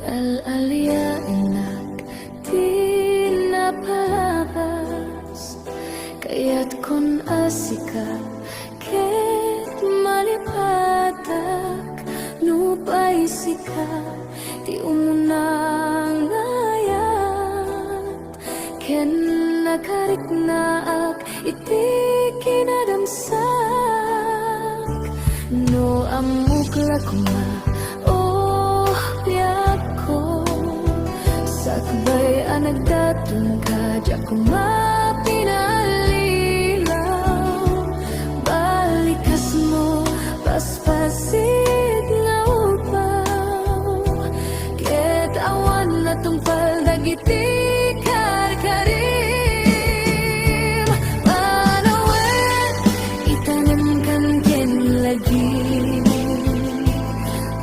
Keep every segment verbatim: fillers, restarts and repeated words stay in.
Al-aliaennak ti napalabas, kayatkon a sika ket malipatak, nupay sika ti umuna nga ayat ken nakariknaak iti kinadamsak. No ammok la koma, oh, biagko, sakbay a nagdatonka, diak koma pinalilaw. Balikasmo, paspasit nga upaw, ket awan natungpal dagiti karkarim. Panawen, itanemkan ken lagim.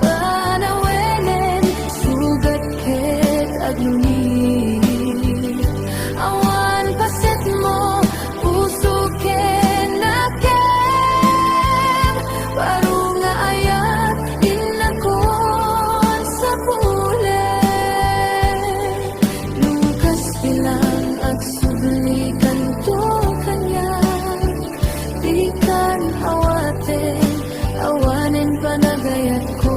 Panawenen, sugat ket agluni. Awan pasetmo, puso ken nakem. Baro nga ayat, innakon sapulek. No kasta lang, agsubli kanto kaniak. Dikan awaten, awanen panagayatko.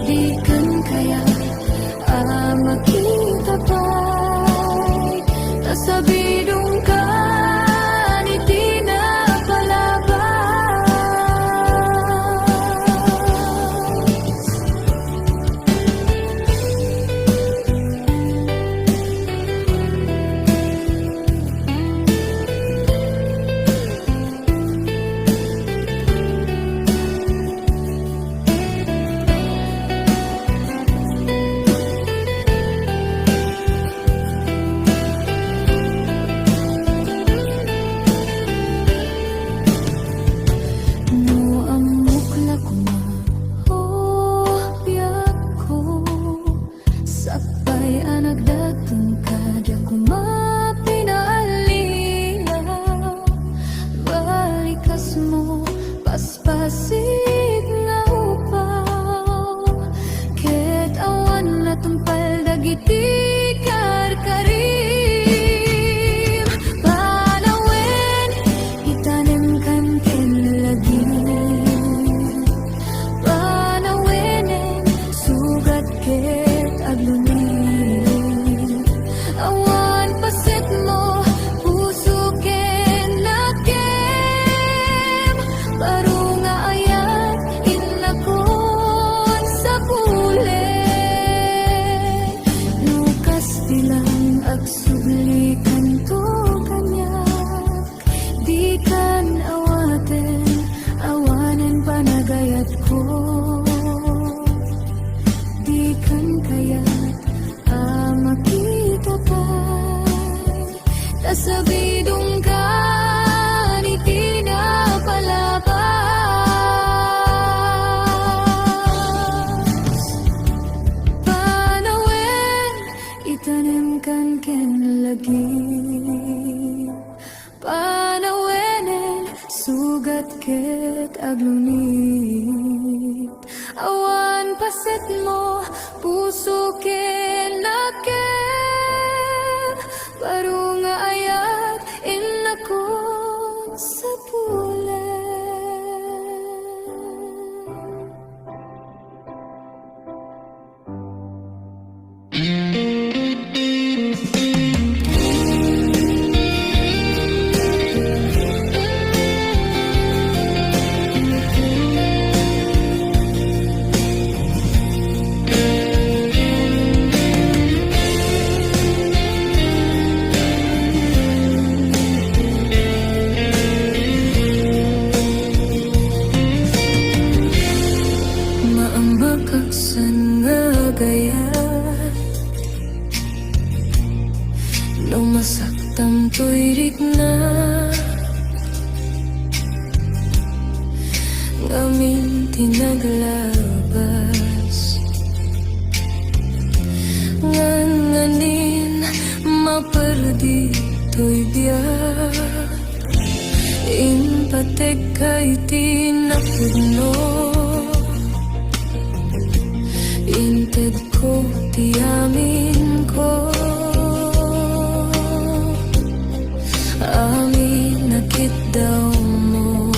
Dikan kayat a makita pay, ta sabidongkan iti napalabas. No ammok la koma, oh, biagko, sakbay a nagdatonka, diak koma pinalilaw. Balikasmo, paspasit nga upaw, ket awan natungpal dagiti karkarim. Panawen, itanemkan ken lagim. Panawenen, sugat ket agluni. Awan pasetmo, puso ken nakem. Baro nga ayat, innakon sapulek. No kasta lang, agsubli kanto kaniak. Dikan awaten, awanen panagayatko. Dikan kayat a makita pay, ta sabidongkan iti napalabas. Panawen, itanemkan ken lagim. Panawenen, sugat ket aglunit. Awan pasetmo, puso ken nakem. Baro nga ayat, innakon sapulek. toy biag, impategka iti napudno. Intedko ti aminko, amin a kiddawmo.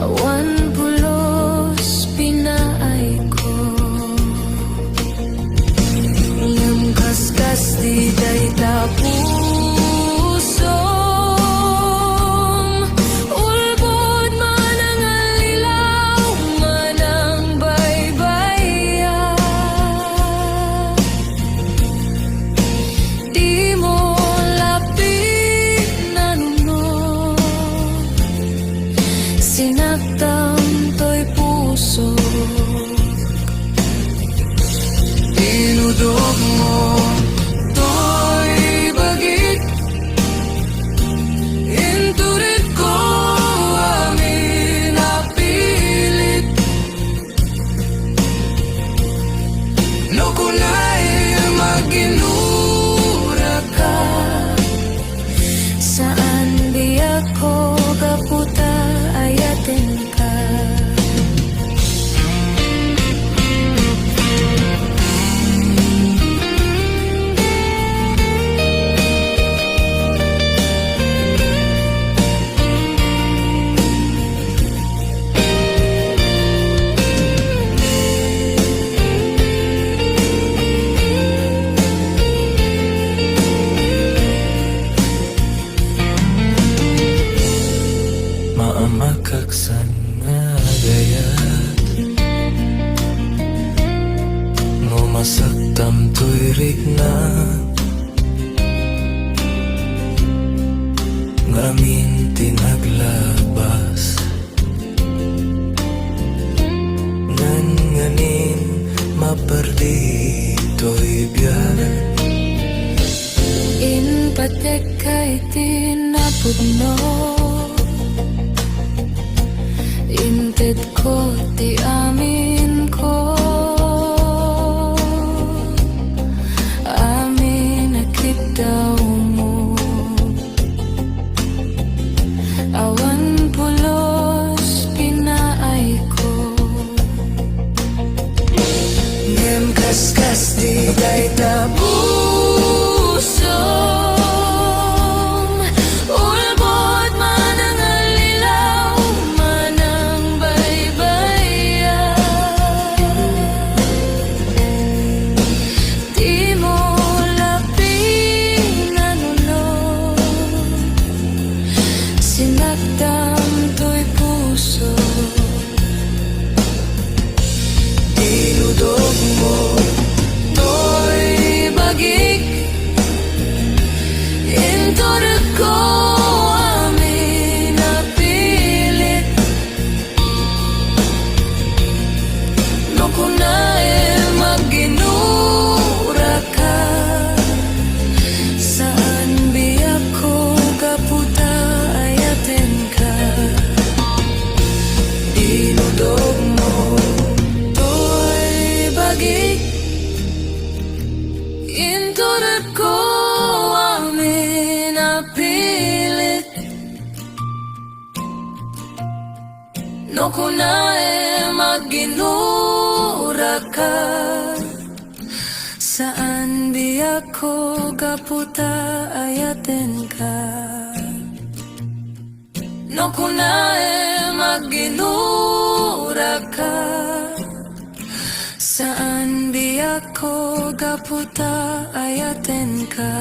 Awan pulos pinaayko, ngem kaskas ti dayta pusom, ulbod, manangallilaw, manangbaybaya. Dimo la pinanuno, sinaktam toy puso. Inudokmo toy bagik, inturedko amin a pilit. No kunaem a ginuraka, saan biagko gapu ta ayatenka. Maammakak saan nga agayat no masaktam toy rikna. Ngamin ti naglabas, ngan ngamin maperdi toy biag. Impategka iti napudno, intedko ti aminko, amin a kiddawmo. Awan pulos pinaayko, ngem kaskas ti dayta pusom, ulbod, manangallilaw, manangbaybaya. Dimo la pinanuno, sinaktam toy puso. Inudokmo toy bagik, inturedko amin a pilit. No kunaem a ginuraka, saan biagko gapu ta ayatenka. Inudokmo toy bagik, inturedko amin a pilit. No kunaem a ginuraka, saan biagko gapu ta ayatenka. No kunaem a ginuraka, saan biagko gapu ta ayatenka.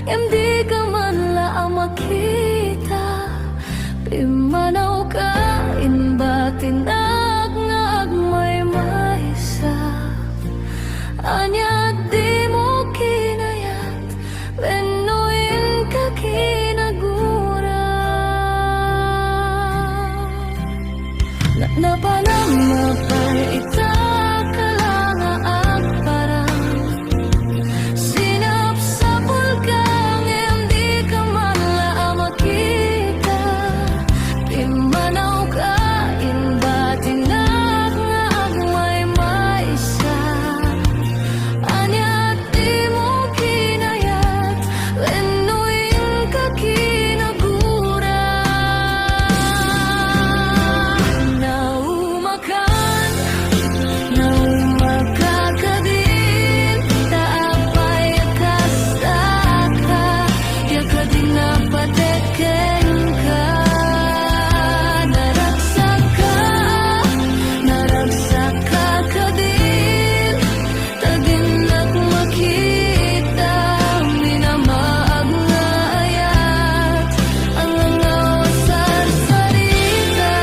Ngem dika man la a makita, pimmanawka, imbatinak nga agmaymaysa. Ania dimo kinayat, wenno inka kinagura? Na-, napanam mapay ita ka la nga agparang. Sinapsapulka ngem dika man la a makita. Pimmanawka, imbatinak nga agmaymaysa. Ania dimo kinayat, wenno inka kinagura? Naumakan, naumaka kadin, ta apay a kastaka, diak kadin napatek kenka. Naragsakka, naragsakka kadin, ta dinak makita, minamaag nga ayat, ang angaw a sarsarita.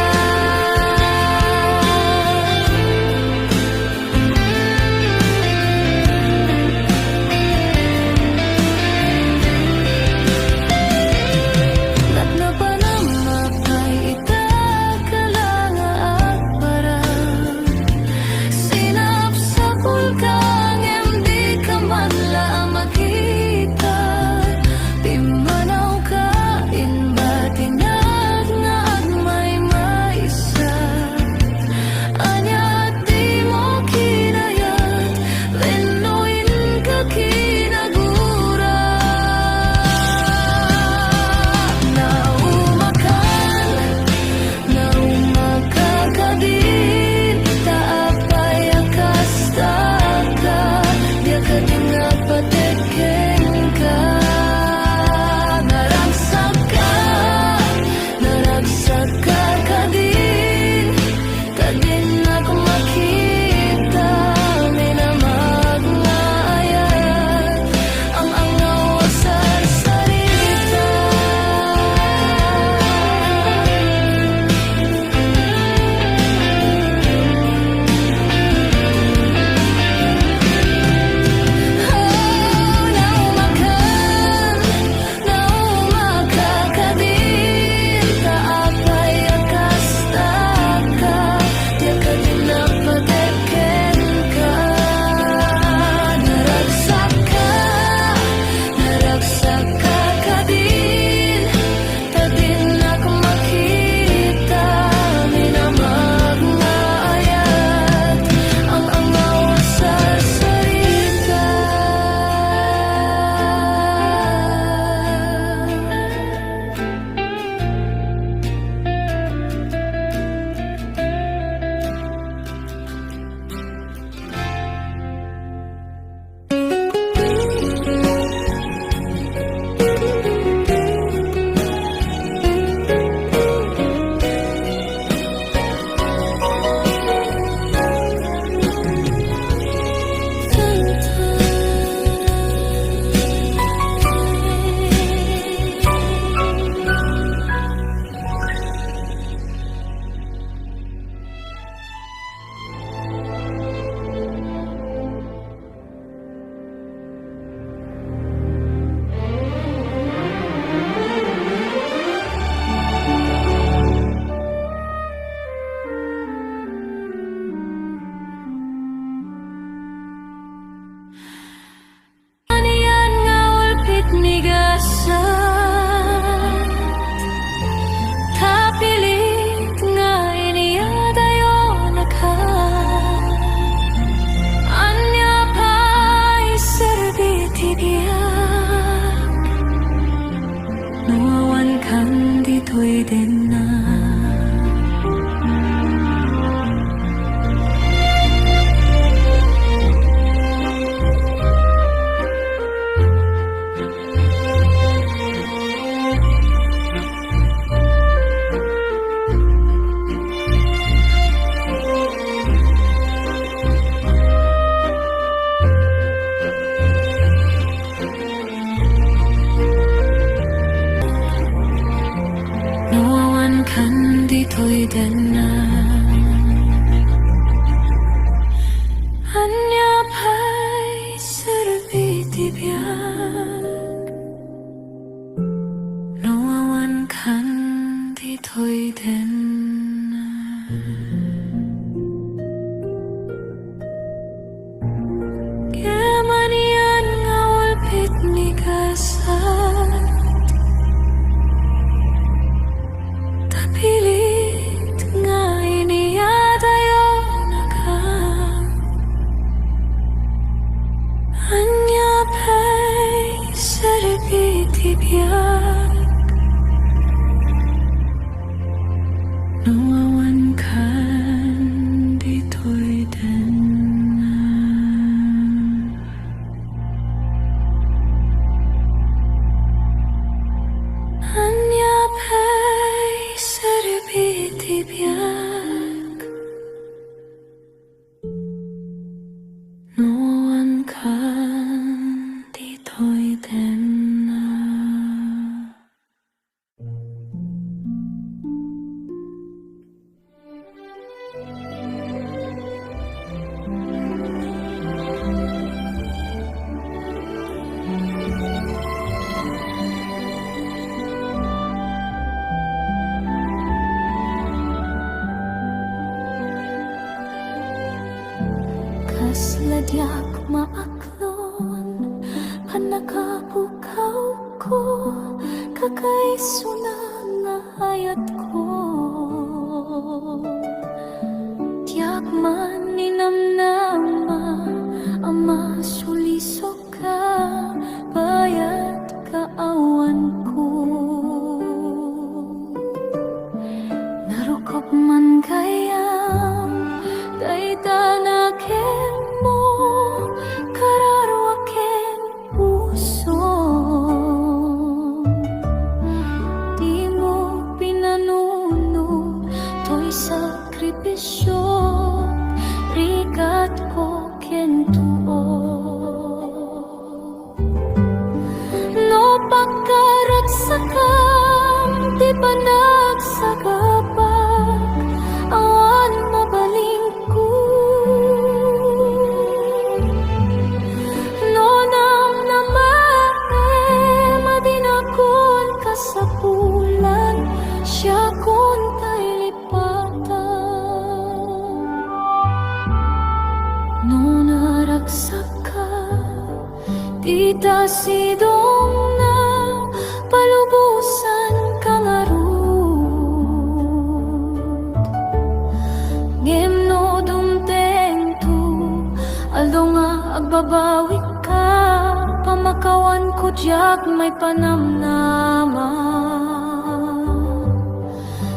Napnapanam mapay ita ka la nga agparang. Sinapsapulka ngem dika man la a makita. Pimmanawka, imbatinak nga agmaymaysa. Ania dimo kinayat, wenno inka kinagura? Naumakan, naumaka kadin, ta apay a kastaka, diak kadin napatek kenka. Naragsakka, naragsakka kadin, ta dinak makita, minamaag nga ayat, ang angaw a sarsarita. Oh, naumakan, naumaka kadin, ta apay a kastaka, diak kadin napatek kenka. Naragsakka, naragsakka kadin, ta dinak makita, minamaag nga ayat, ang angaw a sarsarita. Anian nga ulpit ni gasat, ta pilit nga iniyadayonaka. Ania pay serbi ti biag no awankan ditoy denna? ti biag no awankan ditoy denna. Ngem anian nga ulpit ni gasat ta pilit nga iniyadayonakam. Ania pay serbi ti biag no awankan ditoy denna? Ania pay serbi ti biag no awankan ditoy denna? Kasla diak maaklon, pannakapukawko, kakaisuna nga ayatko. Diak man ninamnama a masulisok ka, bayat kaawanko. Narukop man gayam dayta nakemmo, kararua ken puso. Dimo pinanuno toy sakripisio, rigatko ken tuo. No pagkaragsakam ti panagsagabak, awan mabalin ko. No namnamaem a dinakon kasapulan, siakon tay lipatan. No naragsakka, dita sidongna, palubosan ka ngarud. Ngem no dumtengto, aldaw nga agbabawikka, pamakawanko diak maipanamnama.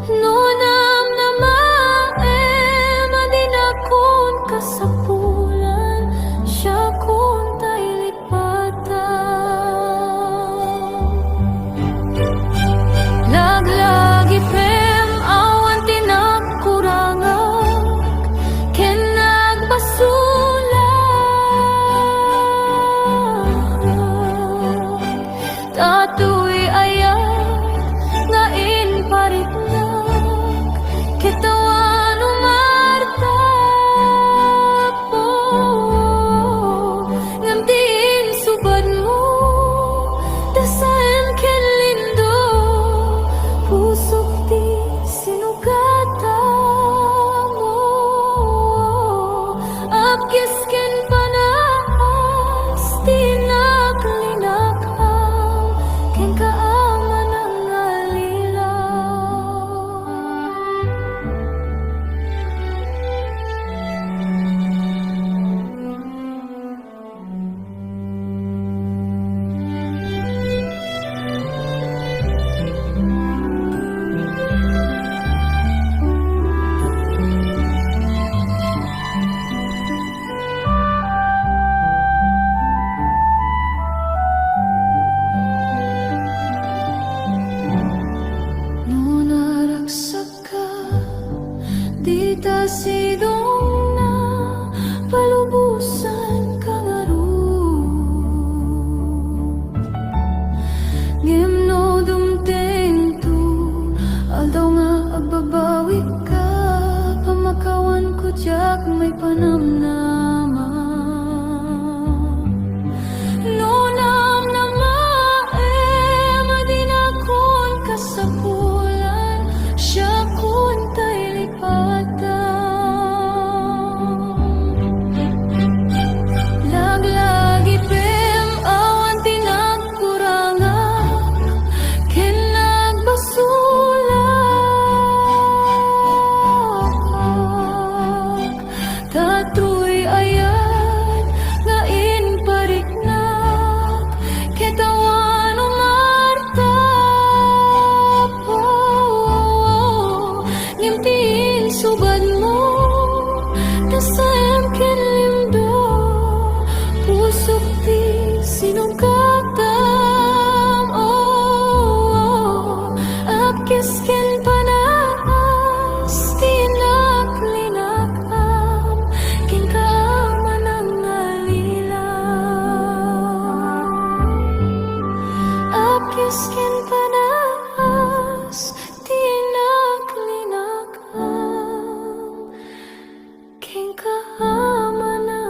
No namnamaem a dinakon kasapulan, siakon tay lipatan. Laglagipem awan ti nagkurangak ken nagbasolak. Datoy ayat nga impariknak, ket awan umartap. Ngem ti insubadmo, dasaem ken lindong pusok ti sinugatmo. Abkis ken panaas ti innak linakam kenka a manangallilaw. No naragsak ka dita sidongna, palubosan ka ngarud. Ngem no dumtengto, aldaw nga agbabawikka, pamakawanko diak maipanamnama. No Ken panaas ti inaklinakam kenka a manangallilaw.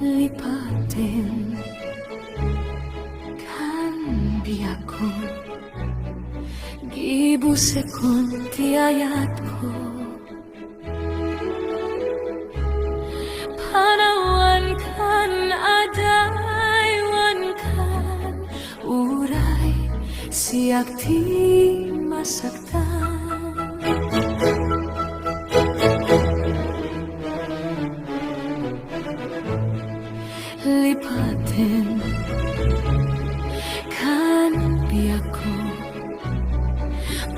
Lipatem kan biagko, gibusekon ti ayatko. Panawankan, adaywankan, uray siak ti masaktan. Lipatem kan biagko,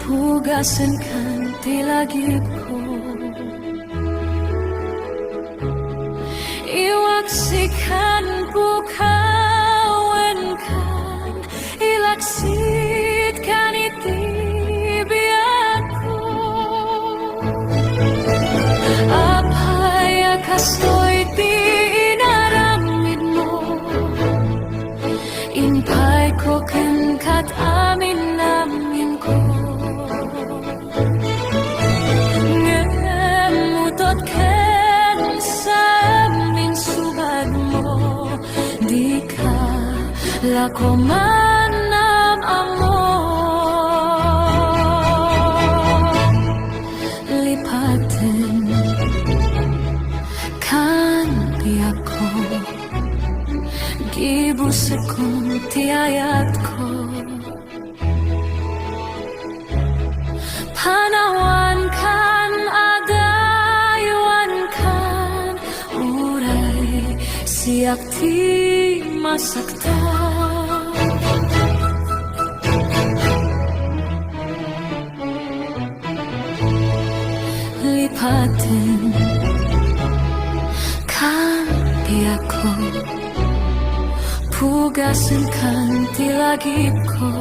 pugasenkan ti lagipko. Iwaksikan, pukawenkan, ilaksitkan iti biagko. Apay a kastoy ti inaramidmo? Impayko kenka ti amin-aminko. Ngem utod ken saan insubadmo, dika la koma am-ammo. Lipatem kan biagko, gibusekon ti ayatko. Panawankan, adaywankan, uray siak ti masaktan. Lipatem kan biagko, pugasenkan ti lagipko.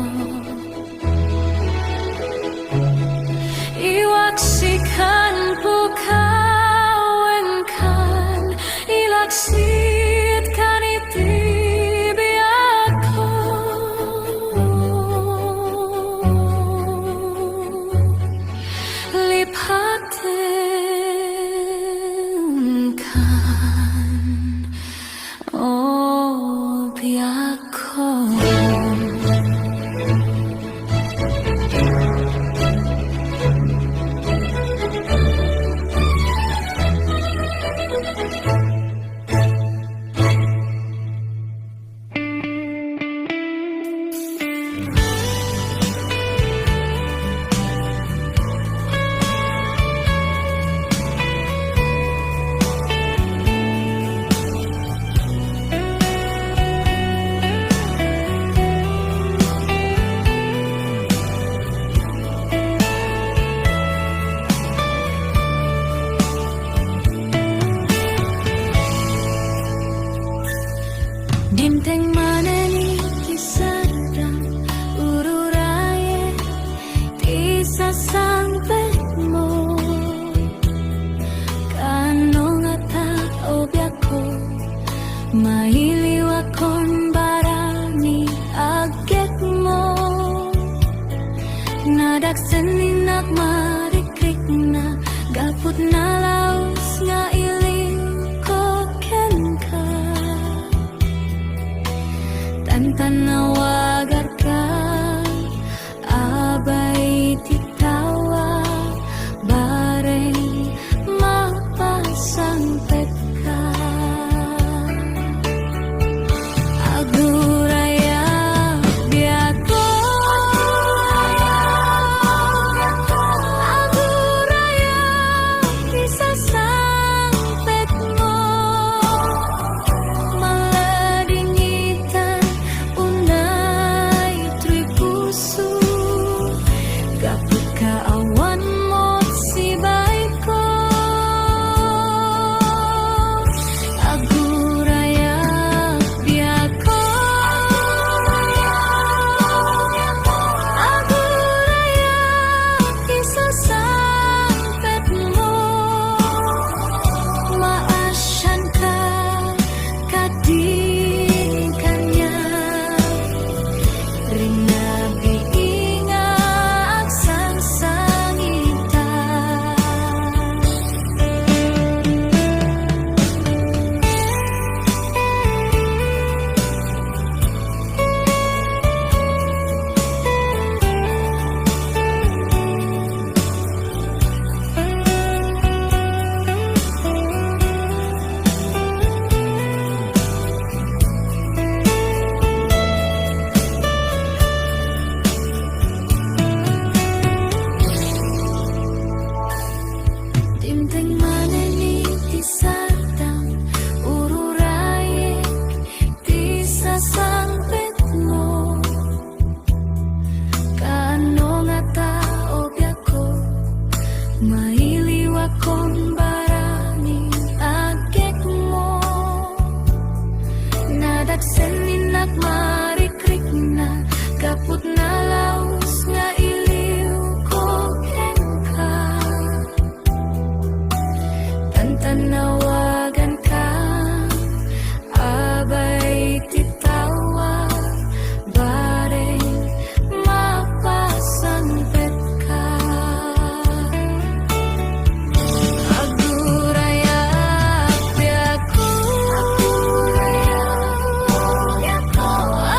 Iwaksikan, pukawenkan, ilaksitkan iti biagko. Lipatem kan, o biagko. Dimteng manen iti sardam, ururayen ti sasangpetmo. Kaano ngata, o biagko, mailiwakon barani aggepmo? Nadaksen ni nagmarikrikna, gaput nalaus nga iliwko kenka. Tantan nawagarka, abay ti tawa, bareng mapasangpetka. Agurayam, biagko. Agurayam, ti sas- Agsenninak marikrikna, gapu ta nalaus nga iliwko kenka. Tantanawaganka, abay ti tawag, bareng mapasangpetka. Agurayak, biagko.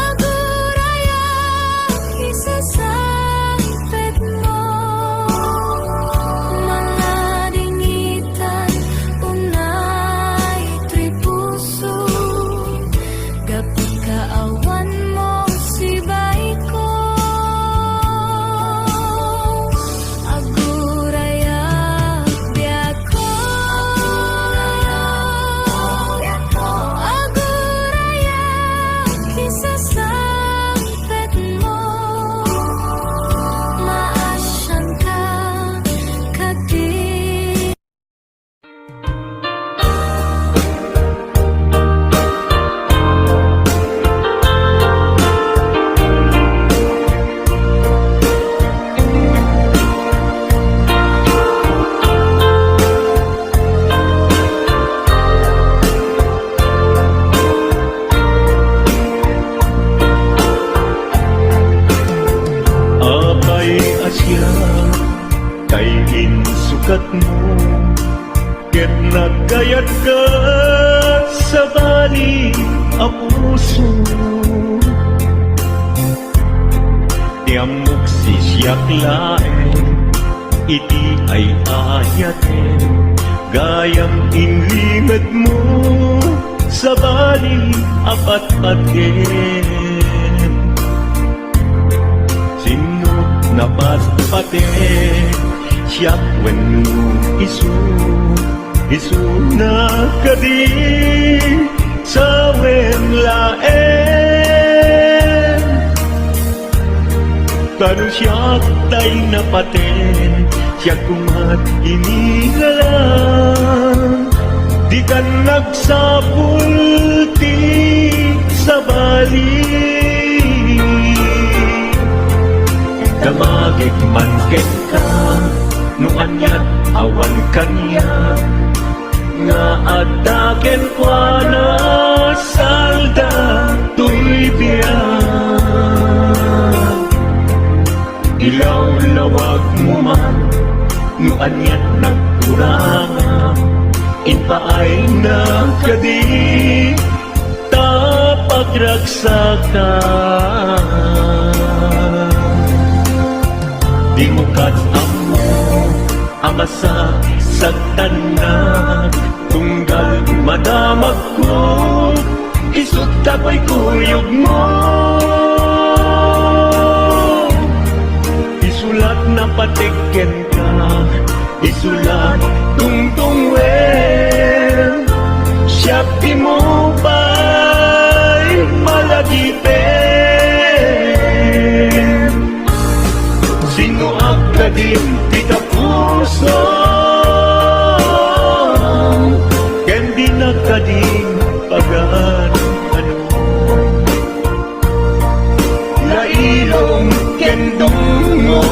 Agurayak, isasangpetmo. Maladingitan unay toy puso. Gapu ta awan mo sibaiko. Agurayak, biagko. Agurayak, isasangpetmo. Maasianka kadi. Apay a siak tay insukatmo, ket nagkayatka, sabali a puso. Ti ammok sisiak laeng iti ay-ayatem, gayam inlingedmo, sabali a patpatem. Sinno napatpatek, siak wenno isu? Isuna kadi, sawen laeng. Ta no siak tay napaten, siak koma ti ningala. Dikan nagsapul ti sabali. Damagek man kenka, no aniat awan kaniak, nga adda kenkuana salda toy biag. Ilawlawagmo man no aniat nagkurangak, impaayna kadi ta pagragsakak. Dimo ket ammo a masaksaktannak, tunggal madamagko, isut ta pay kuyogmo. Isu la ti napatek kenka, isu la ti tungtungwen, siak dimo pay malagipem. Sinnoak kadin ti tapusom, ken dinak kadin pagan-anom. Nailom ken dungngom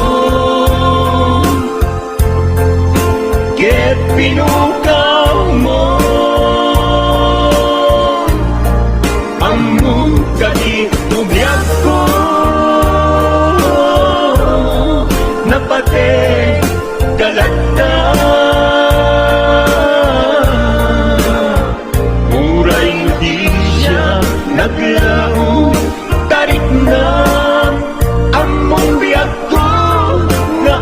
ket pinukawmo. Ammom kadi ti biagko, napatek ka latta. Uray no di siak naglaom, tarikna, ammom biagko nga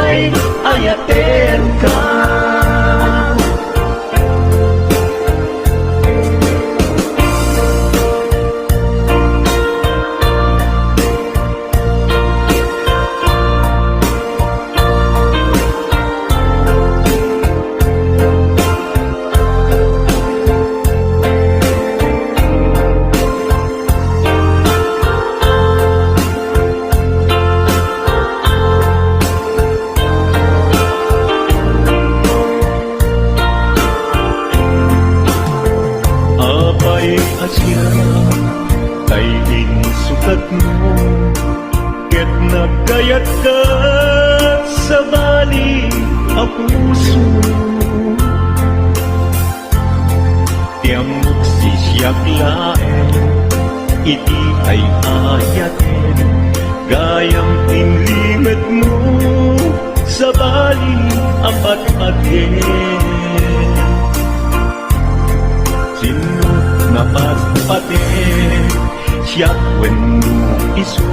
ay-ayatenka. Apay a siak Ket nagkayat ka, sabali a puso, ti ammok sisiak laeng iti ay-ayaten, gayam inlimetmo, sabali a patpaten. Sinno napatpaten, siak wenno isu?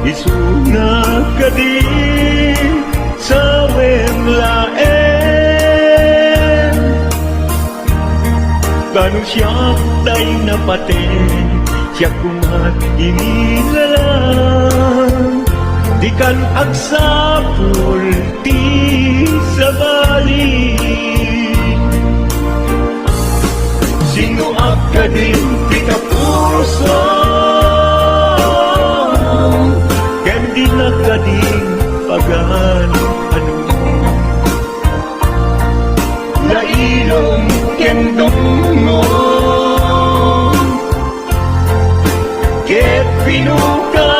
Isuna kadi, sawen laeng. Tano siak tay napaten, siak koma ti nilalang. Dikan agsapul ti sabali. Sinnoak kadin ti kapuso? Ken dinak kadin pagan-ano? Nailom ken dumngom, ket pinuka